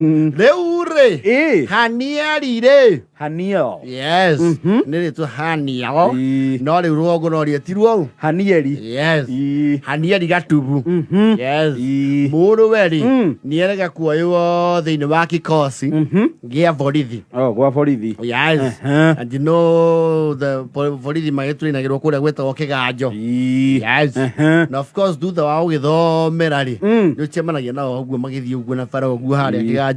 Rĩu rĩ, Ĩ. Hanieli rĩ. Haniel. Yes. Nĩ rĩtwa Haniel. Ĩ. No rĩu rũgongo no rĩetirwo ũũ. Hanieli. Yes. Ĩ. Hanieli Gatubu. Yes. Ĩ. Mũrũwe rĩ, nĩerega kuoywo thĩinĩ wa kikosi gĩa borithi. Oh, gwa borithi. Yes. And you know the borithi magĩtũinagĩrwo kũrĩa gwĩtagwo kĩganjo. Ĩ. Yes. Na of course thutha wa gũgĩthomera rĩ, nĩ ũcemanagia nao ũguo magĩthiĩ ũguo na bara ũguo harĩa kĩganjo-inĩ.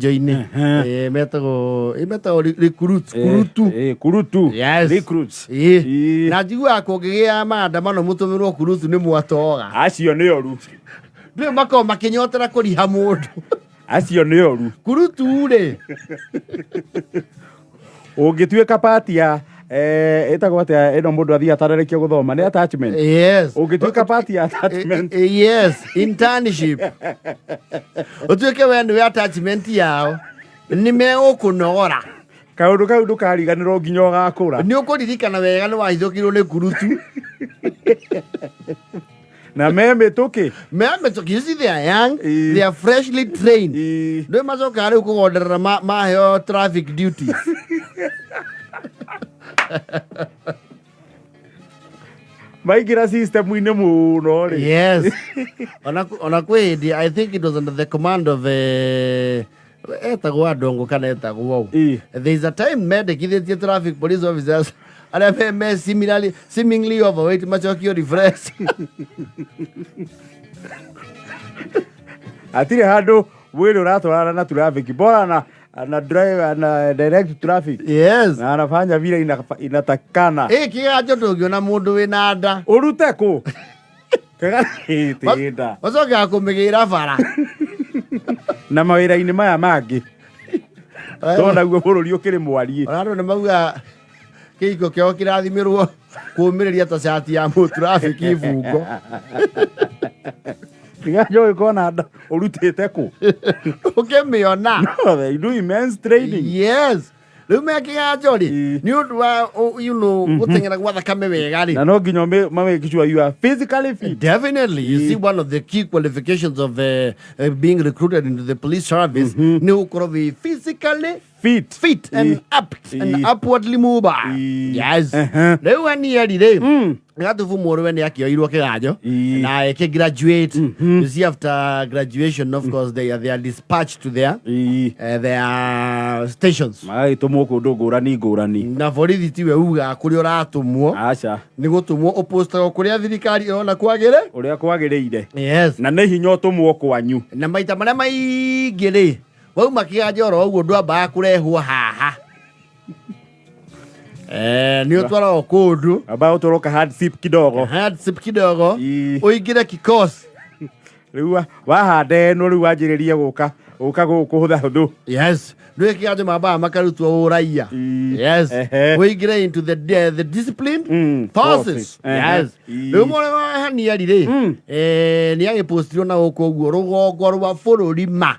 Metagwo metagwo recruits, kurutu. Kurutu. Yes. Recruits. Ĩ. Ĩ. Na njiguaga kũngĩgĩa maandamano mũtũmĩrwo kurutu nĩ mwatoga. Acio nĩ oru. Ndũĩ makoragwo makĩnyotera kũriha mũndũ. Acio nĩ oru. Kurutu rĩ. Ũngĩtuĩka part ya ĩtagwo atĩa ĩno mũndũ athiĩ atararĩkia gũthoma nĩ attachment. Yes. Ũngĩtuĩka part ya attachment. Yes, internship. Ũtuĩke we nĩwe attachment yao. Nĩ megũkũnogora. Kaũndũ kau ndũkariganĩrwo nginya ũgakũra. Nĩ ũkũririkana wega nĩ wahithũkirwo nĩ kurutu. Na me mĩtũkĩ. Me mĩtũkĩ, you see they are young, Ĩ. they are freshly trained. Ĩ. Ndũĩ macokaga rĩu kũgonderera maheo traffic duties. Maingĩra system-inĩ mũno rĩ. Yes. Ona kwĩ hĩndĩ, I think it was under the command of etagwo Adongo kana etagwo ũ. Ĩ. There is a time mendekithĩtie traffic police officers arĩa me similarly, seemingly overweight macokio refresh. Hatirĩ handũ mwĩrĩ ũratwarana na traffic bora na drive na direct traffic. Yes. Na anafanya vile inatakikana. Ĩ kĩganjo ndũngĩona mũndũ wĩna nda. Ũrute kũ? Kega tinda. Macokaga kũmĩgĩra bara. Na mawĩra-inĩ maya mangĩ. Tondũ naguo bũrũri ũkĩrĩ mwariĩ. Ona andũ nĩ mauga kĩhiko kĩao kĩrathimĩrwo kũũmĩrĩria ta cati ya mũtrafiki ibungo. Kĩganjo ũgĩkona nda ũrutĩte kũ? Ũkĩmĩona. No, they do immense training. Yes. Rĩu me kĩganjo rĩ, Ĩ. nĩ ũndũ wa you know, gũteng'era gwa thakame wega rĩ. Na no nginya ma make sure you are physically fit. Definitely. You see, one of the key qualifications of being recruited into the police service nĩ gũkorwo wĩ physically Fit. fit and Ĩ. apt and Ĩ. upwardly mobile. Ĩ. Yes. Rĩu Anieri rĩ, Gatubu mũrũwe nĩ akĩoirwo kĩganjo Ĩ. na eke graduate. You see, after graduation, of course, they are dispatched to their Ĩ. Their stations. Magagĩtũmwo kũndũ ngũrani ngũrani. Na borithi tiwe ugaga kũrĩa ũratũmwo. Aca. Nĩ gũtũmwo ũpostagwo kũrĩa thirikari ĩrona kwagĩrĩ. Ũrĩa kwagĩrĩire. Yes. Na nĩ hinya ũtũmwo kwanyu. Na maita marĩa maingĩ rĩ, wauma kĩganjo oro ũguo ndwambaga kũrehwo haha. Nĩ ũtwaragwo kũndũ. Amba ũtwarwo ka hardship kidogo. Hardship kidogo. Ĩ. Ũingĩre kikosi. Rĩu wahanda ĩno rĩu wanjĩrĩrie gũka gũka gũkũ hũthahũthũ. Yes. Ndũĩ kĩganjo mambaga makarutwo ũraiya. Ĩ. Yes. Ũingĩre into the disciplined forces. Forces. Ehe. Yes. Ĩ. Rĩu mwana wa Hanieli rĩ, nĩ agĩpostirwo na gũkũ ũguo rũgongo rwa bũrũri ma.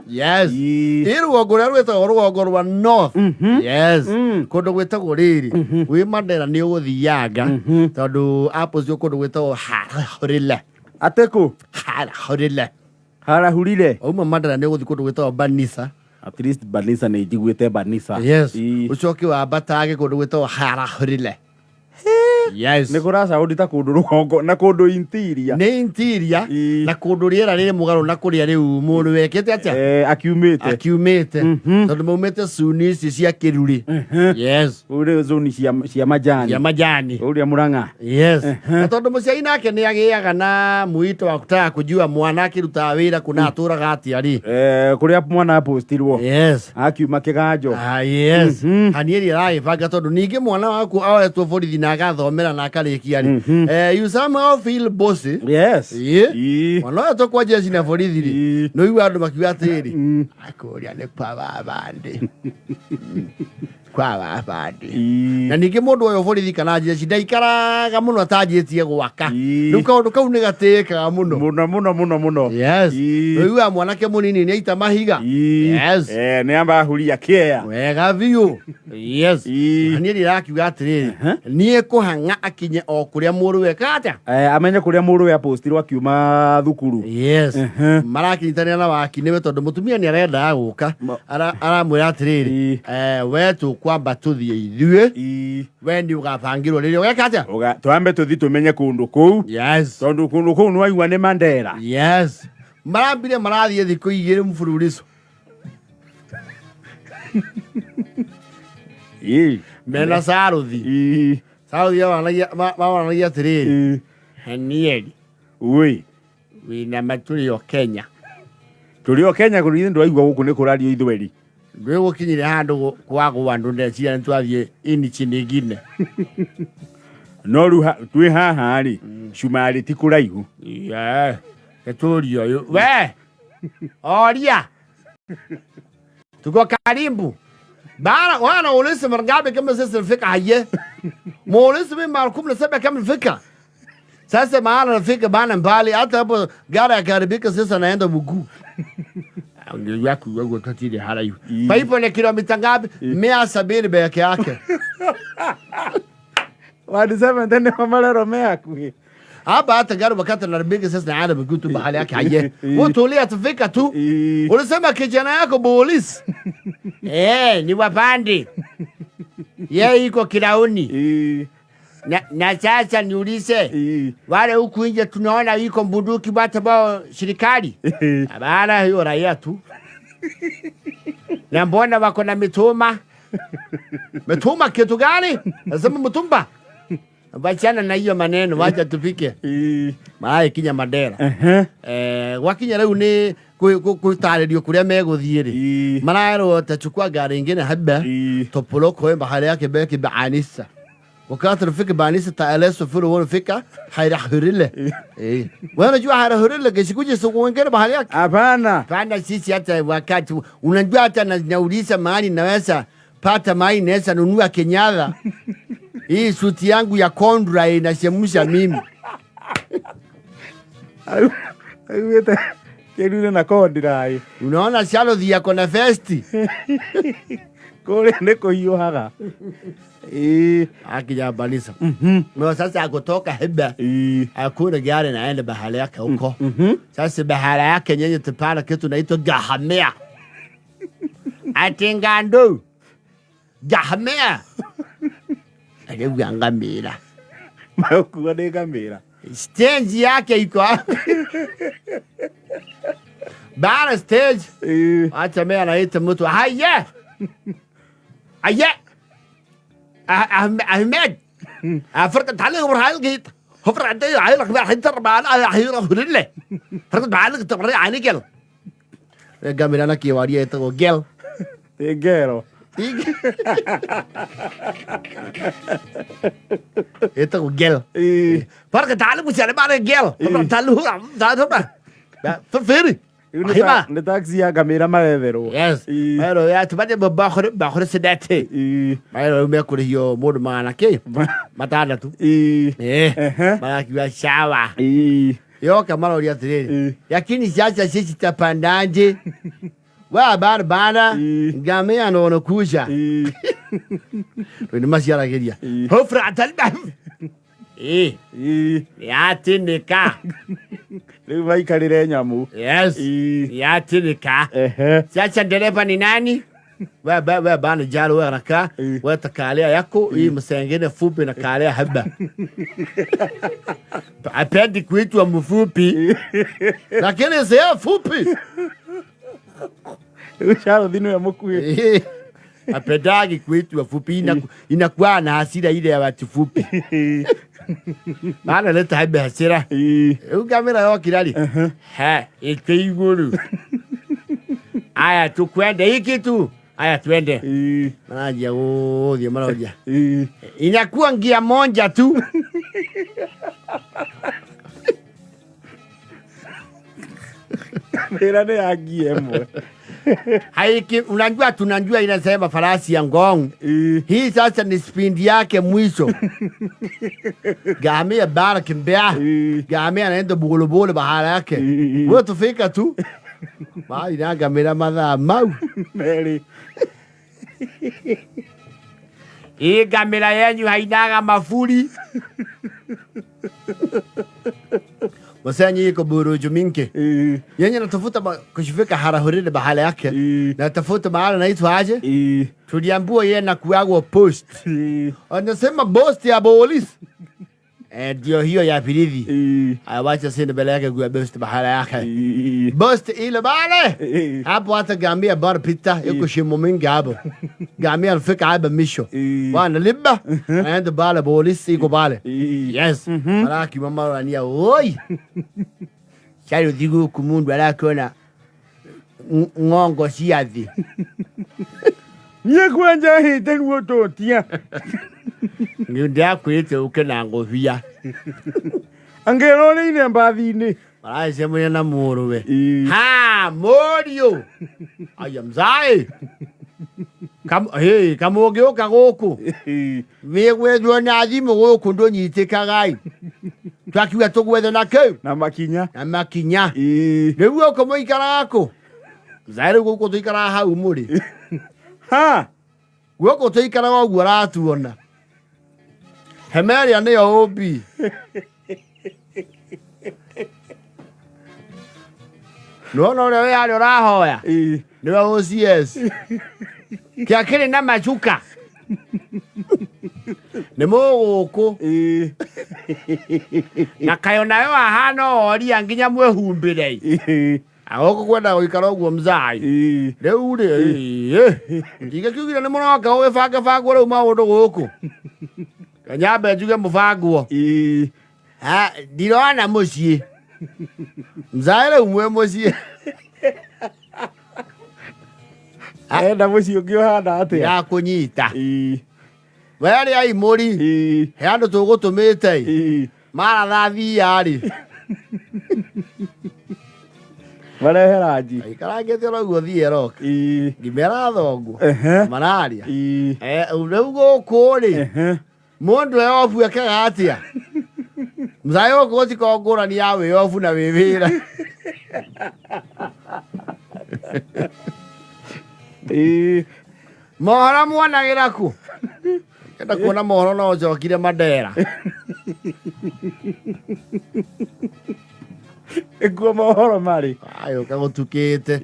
Yes. Ĩ. Ĩ rũgongo rũrĩa rwĩtagwo rũgongo rwa North. Yes. Kũndũ gwĩtagwo rĩrĩ, wĩ Mandera nĩ ũgũthianga tondũ apostirwo kũndũ gwĩtagwo Harahũrĩle. Atĩ kũ? Harahũrĩle. Harahurire. Wauma Mandera nĩ ũgũthiĩ kũndũ gwĩtagwo Banisa. At least Banisa nĩ njiguĩte Banisa. Yes. Ĩ. Ũcoke wambatage kũndũ gwĩtagwo Harahũrĩle. Yes. Nĩ kũra sound ta kũndũ rũgongo na kũndũ interior. Nĩ interior Ĩ. na kũndũ rĩera rĩrĩ mũgarũ na kũrĩa rĩu mũndũ wekĩte atĩa? Akiumĩte. Akiumĩte. Tondũ maumĩte cuni ici cia kĩrurĩ. Yes. Ũrĩ zoni cia majani. Cia majani. Ũrĩa Murang'a. Yes. Na tondũ mũciari nake nĩ agĩaga na mwito wa kutaka kujua mwana akĩrutaga wĩra kũna atũraga atĩa rĩ. Kũrĩa mwana apostirwo. Yes. Akiuma kĩganjo. Ah, yes. Hanieli aragĩbanga tondũ ningĩ mwana waku oetwo borithi na agathomera na akarĩkia rĩ. You somehow feel bossy. Yes. Ĩ. Ĩ. Mwana oetwo kwa jeshi na borithi rĩ. Ĩ. Nĩ ũigua andũ makiuga atĩrĩrĩ. Akũria nĩ kwa babandĩ. Kwa wabandi. Na ningĩ mũndũ ũyũ borithi kana jeshi ndaikaraga mũno atanjĩtie gwaka. Rĩu kaũndũ kau nĩ gatĩĩkaga mũno. Muno muno muno muno. Yes. Ũiguaga mwanake mũnini nĩ aita mahiga. Yes. Eh, nĩ amba ahuria kĩea. Wega biũ. Yes. Na niĩ ndĩrakiuga atĩrĩrĩ, niĩ kũhang'a akinye o kũrĩa mũrũwe ekaga atĩa? Eh, amenye kũrĩa mũrũwe apostirwo akiuma thukuru. Yes. Marakinyitanĩra na waki nĩwe tondũ mũtumia nĩ arendaga gũka. Aramwĩra atĩrĩrĩ, we tũkwamba tũthiĩ ithuĩ, we nĩ ũgabangĩrwo rĩrĩa ũgeka atĩa? Twambe tũthi tũmenye kũndũ kũu. Yes. Tondũ kũndũ kũu nĩwaigua nĩ Mandera. Yes. Marambire marathiĩ thikũ igĩrĩ mfululizo. Mena Saruthi. Saruthi awaranagia atĩrĩrĩ, Hanieli. Ui. Wĩna matũrĩ o Kenya. Tũrĩ o Kenya kũrĩ ndwaigua gũkũ nĩ kũrario ithweri. Ndwĩ gũkinyire handũ kwagwa andũ ndeciria nĩ twathiĩ inichi nyingine. No rĩu twĩ haha rĩ, cumarĩ ti kũraihu. Yeah. Gĩtũri ũyũ. We! Oria! Tuko karibu. Bara wana ulisi mara kama sisi nafika haye. Muulisi mimi mara 17 kama nafika. Sasa maana nafika bana mbali hata hapo gari yakiharibika sasa naenda mguu. Ungejua kuwa katili hara hiyo. Kwa hivyo ni kilomita ngapi? 170 peke yake. 170 nĩ marero me hakuhĩ. Hapa hata gari wakati naharibika sasa naenda mguu tu mahali yake haye. Wewe tulia tufika tu. Ulisema kijana yako polisi. Ni wapandi. Yeye iko Kilauni. Na sasa niulize, wale huku nje tunaona iko bunduki bata bao serikali. Habara hiyo raia tu. Na mbona wako na mituma? Mituma kitu gani? Nasema mtumba. Wachana na hiyo maneno, wacha tupike. Maĩ kinya Mandera. Gwakinya rĩu nĩ gũtarĩrio kũrĩa megũthiĩ rĩ. Marerwo tachukua gari ingine haba. Topoloko mahali yake beki baanisa. وكانت رفيق بانيسة تأليس وفيلو ورا فيكا حيرحوريله. إيه. وانا جوا حيرحوريله كيش kuja soko wengine mahali yake. Hapana. Hapana sisi hata wakati unajua hata nauliza mahali naweza pata mahali naweza nunua Kenyatta. Hii suti yangu ya Kondra inachemsha mimi. Ayu, Kerure na Kondra. Unaona Charlotte yako na vesti. Kule niko hiyo haga. Akija Balisa. Mwa sasa akotoka Heba. Hakuna gari naenda bahari yake huko. Sasa bahari yake nyenye tupana kitu naitwa Gahamea. Atingando. Gahamea. Alikuwa ngamira. Makuwa ni ngamira. Stage yake iko hapo. Bara stage. Acha mimi anaita mtu. Haya. Haya. Ahmed. فرقت عليه وراح لقيت. فرقت عليه عيلك بقى حتى اربع على حيره هرله. فرقت عليك تبري عليك يلا. Gamira na kiwaria etagwo gel. Ĩ ngero. Etagwo gel. Farqa تعلم مش على gel. تعلم تعلم. Firi. Nĩ taxi ya ngamĩra maretherwo. Yes. Maero ya tubate bakhore bakhore sedate. Maero mekũrĩhio mũndũ magana kĩ? Matandatũ. Marakiuga sawa. Yoka maroria atĩrĩrĩ. Lakini sasa sisi tapandaje? Wa bar bana ngamia no wanakuja. Nĩ maciaragĩria. Hofra atalba. Yatinĩka. Rĩu maikarĩre nyamũ. Yes. Yatinĩka. Sasa dereva ni nani? We we bana jalo we raka we takalia yako hii msengine fupi na kalia haba. Apendi kuitwa mfupi. Lakini sio fupi. Charles nĩwe mũkuhĩ. Apendagi kuitwa fupi, inakuwa na hasira ile ya watu fupi. Maana leta haibe hasira. Rĩu ngamĩra yokira rĩ, he, ĩte igũrũ. Aya tukwende hiki tu. Aya twende. Maranjia gũthiĩ maroria. Inakuwa ngia moja tu. Ngamĩra nĩ ya ngia ĩmwe. Haiki, unajua tunajua inasema farasi ya Ngong. Hii sasa ni spindi yake mwisho. Ngamia bara kimbia. Ngamia anaenda bulubulu bahala yake. Wewe tufika tu. Mali na ngamia mathaa mau. Merĩ. Hii ngamia yenyu hainaga mafuri. Wasenyi iko buruju mingi. Yenye natafuta kushifika harahurire bahala yake. Natafuta mahala naitwa aje? Tuliambiwa yeye na kuagwa post. Anasema post ya polisi. Ndio hiyo ya pilivi. Awacha sina mbele yake kwa post bahala yake. Post ile bale. Hapo hata ngamia bar pita yuko shimo mingi hapo. Ngamia alifika hapa misho. Bwana liba anaenda bale polisi iko bale. Yes. Maraki mama rania oi. Chayo digu kumundu arakona ngongo ciathi. Niĩ kwanja hĩte ruo tũtia. Ndakwĩrĩte ũke na ngũbia. Angĩroreire mbathi-inĩ. Maracemania na mũrũwe. Ha, mũriũ. Aya mzae. Kam hey, kamũngĩũka gũkũ. Wĩgwethwo na thimũ gũkũ ndũnyitĩkaga. Twakiuga tũgwethe na kĩu. Na makinya. Na makinya. Rĩu gũkũ mũikaraga kũ? Mzae rĩu gũkũ tũikaraga hau mũrĩ. Ha. Gũkũ tũikaraga ũguo ũratuona. Hema ĩrĩa nĩyo ũmbi. Nĩwona ũrĩa wĩ harĩa ũrahoya? Nĩwe OCS. Kĩa kĩrĩ na macuka. Nĩ mũgũkũ. Na kayo nayo ahana oria nginya mwĩhumbĩre. Agũkũ kwenda gũikara ũguo mzai. Rĩu rĩ, ndigĩkiugire nĩ mũroka ũgĩbangabangwo rĩu maũndũ gũkũ. Kanyambe njuge mũbangwo. Ndirona mũciĩ. Mzae rĩu mwĩ mũciĩ. Enda mũciĩ ũngĩ ũhana atĩa? Ndakũnyita. We arĩa imũri. He andũ tũgũtũmĩte. Marathathia rĩ. Marehe ranji. Aikarangĩte oro ũguo thiĩ eroka. Ngimera thongo. Mararia. Rĩu gũkũ rĩ. Mũndũ e obu ekaga atĩa? Mzae gũkũ gũtikoragwo ngũrani ya wĩ obu na wĩ wĩra. Mohoro muonagĩra kũ? Kenda kuona mohoro no ũcokire Mandera. Ĩkuo mohoro marĩ. Ayũka gũtukĩte.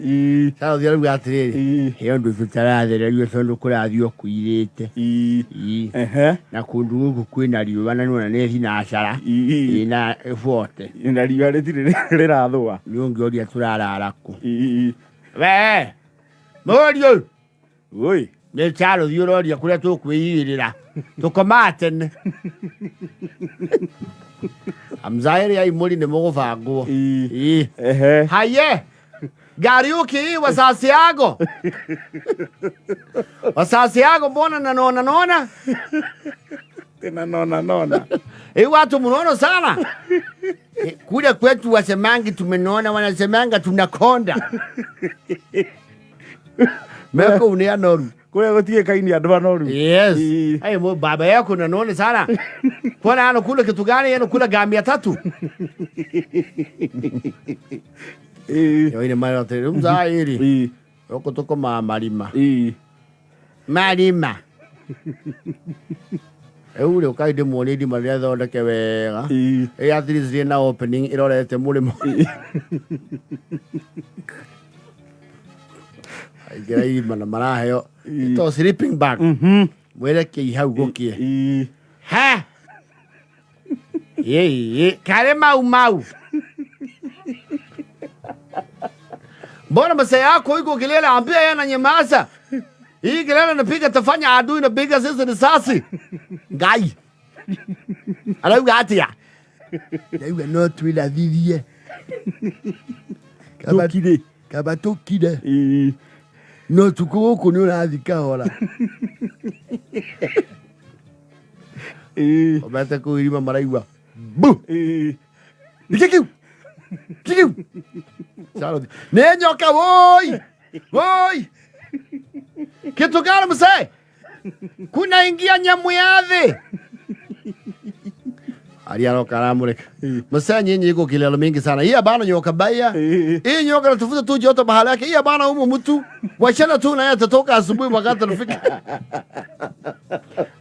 Sasa ũthiĩ atĩrĩrĩ. He ũndũ tũtarathererio tondũ kũrathiĩ o kũirĩte. Na kũndũ gũkũ kwĩna riũa na nĩwona nĩ thinacara. Ĩna bote. Na riũa rĩtirĩ rĩrathũa. Nĩ ũngĩũria tũrarara kũ. We, mũriũ. Oi. Nĩ Charles thiĩ ũroria kũrĩa tũkwĩigĩrĩra. Tũkomaga tene. Amzaere ya imuri nĩ mũgũbangwo. Haye. Gariuki wasasi yako. Wasasi yako mbona na nona nona? Tena nona nona. Watu mnono sana. Kule kwetu wasemangi tumenona, wanasemanga tunakonda. Meko unea noru. Kule gũtiĩkaine andũ anoru. Yes. Hey, baba yako nanone sana. Kwana anakula kitu gani? Anakula ngamia tatu. Yo ine mara te mzairi. Yoko toko marima. Marima. Ule ukaide muone irima rĩrĩa thondeke wega. At least rĩna opening ĩrorete mũrĩmo. Aingĩra irima na maraheo ito sleeping bag. Mwerekei hau gũkie. Ha. Ye kare mau mau. Mbona mzee yako iko kelele ambia yeye ananyamaza. Hii kelele anapiga tafanya adui napiga sisi risasi. Ngai. Arauga atia. Ndauga no twilathithie. Tũkire. Kaba tũkire. No tukũ gũkũ nĩ ũrathiĩ kahora. Omete kũu irima maraigua. Bu. Nĩkĩ kĩu? Kĩu. Charles. Nĩ nyoka woi. Woi! Kitu gani mzee? Kunaingia nyamu ya thĩ. Aria aroka aramureka. Mzee, nyinyi iko kilelo mingi sana. Hii bana nyoka baya. Hii nyoka natufuta tu joto mahali yake. Hii bana humu mtu. Wachana tu na yeye atatoka asubuhi wakati anafika.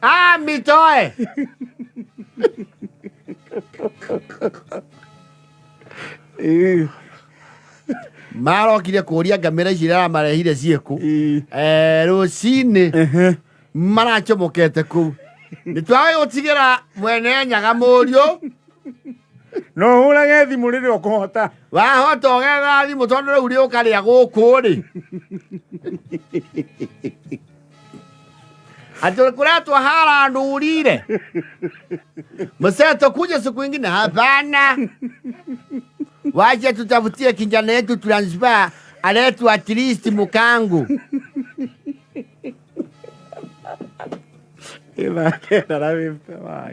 Ah, mitoe. Marokire kũria ngamĩra ici iramarehire ciĩkũ. Eh, rũcinĩ maracomokete kũu nĩ twage gũtigĩra mwene nyaga mũriũ. No hũrage thimũ rĩrĩa ũkũhota. Wahota ũgetha thimũ tondũ rĩu rĩũka rĩa gũkũ rĩ atĩ kũretwo harandurire mseto kuja siku ingine. Hapana, wacha tutafutie kijana yetu transfer aletwe at least mukangu. Ithaa 9 na 55.